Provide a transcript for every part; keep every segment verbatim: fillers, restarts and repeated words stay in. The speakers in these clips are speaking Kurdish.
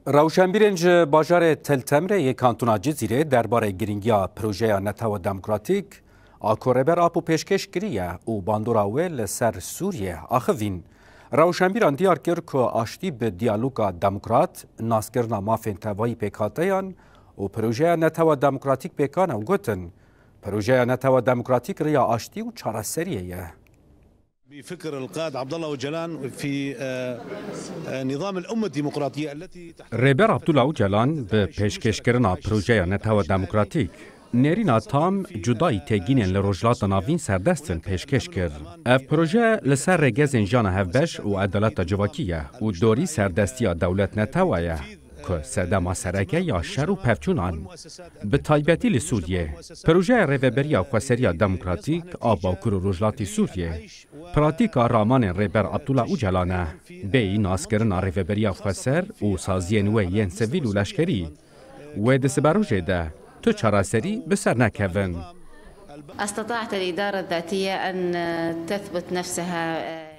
Rewşenbîrên ji bajarê Til Temrê yê Kantona Cizîrê derbarê girîngiya projeya Netewa Demokratîk a ku Rêber Apo pêşkêş kiriye û bandora wê li ser Sûriyê axivîn. Rewşenbîran diyar kir ku aştî bi diyaloga demokrat, naskirina mafên tevayî pêkhateyan û projeya Netewa Demokratîk pêkan e û gotin, projeya Netewa Demokratîk riya aştî û çareseriyê ye. بفكر القائد عبد الله أوجلان في، آه، آه، نظام الأمة الديمقراطية التي تحت Rêber Abdullah Ocalan bi pêşkêşkirina projeya Netewa Demokratîk nêrîna tam cudayî têgînên li Rojhilata Navîn serdest in pêşkêş kir. Ev proje li ser rêgezên jiyana hevbeş û edaleta civakî ye û dorî serdestiya dewlet netewa ye. Ku sedema sereke ya şer û pevçûnan, bi taybetî li Sûriyê. Projeya Rêveberiya Xweseriya Demokratîk a Bakur û Rojhilatî Sûriyê, pratîka ramanên Rêber Abdullah Ocalan e, bêyî naskirina Rêveberiya Xweser û saziyên wê yên sivîl û leşkerî, wê di siberojê de tu çareserî bi ser nekevin. استطاعت الإدارة الذاتية أن تثبت نفسها.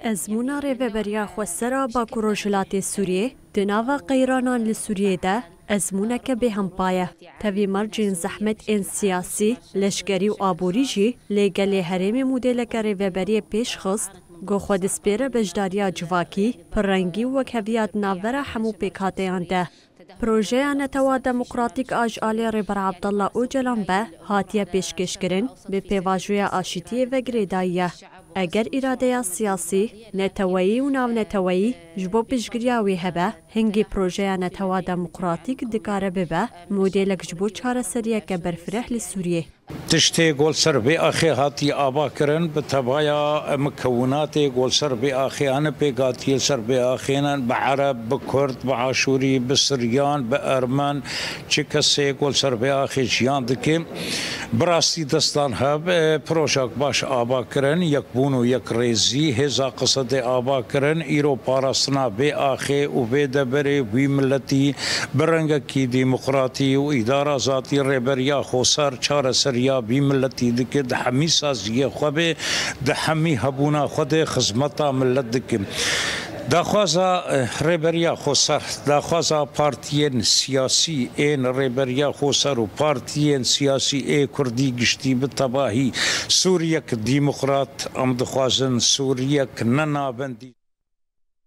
Ezmûna Rêveberiya Xweser a Bakur Rojhilatê Sûriyê di nava qeyranan li Sûriyê de ezmûneke bêhempa ye. Tevî mercên zehmet ên siyasî, leşkerî û aborî jî lê gelê herêmê modêleke rêveberiyê pêş xist, ku xwe dispêre beşdariya civakî, pirrengî û wekheviya di navbera hemû pêkhateyan de. Projeya Netewa Demokratîk a ji alê Rêber Abdullah Ocalan ve hatiye pêşkêşkirin, bi pêvajoya aşîtiyê ve girêdayî ye. Eger îradeya siyasî, neteweyî û navneteweyî ji bo piştgiriya wê hebe, hingî projeya Netewa Demokratîk dikare bibe modêlek ji bo çareseriyeke berfireh li Sûriyê. Tiştê ku li ser vê axê hatiye avakirin, bi tevaya mikewinatê ku li ser vê axê hene pêk hatiye, li ser vê axê ne, bi Ereb, bi Kurd, bi Aşûrî, bi Siryan, bi Ermen, çi kesê ku li ser vê axê jiyan dike, bi rastî destan hev, e, projek baş avakirin, yekbûn û yekrêzî, hêza Qesedê avakirin, îro parastina vê axê û vê deverê wî miletî bi rengekî demokratî û îdara zatî Rêberiya Xweser çareseriya vî miletî dike, di hemî saziyê xwe bê, di hemî hebûna xwe de xizmeta milet dike. Daxwaza, eh, Rêberiya Xweser, daxwaza partiyên siyasî ên Rêberiya Xweser û partiyên siyasî ê Kurdî giştî bi tevahî Sûriyek demokrat, em dixwazin Sûriyek ne navendî.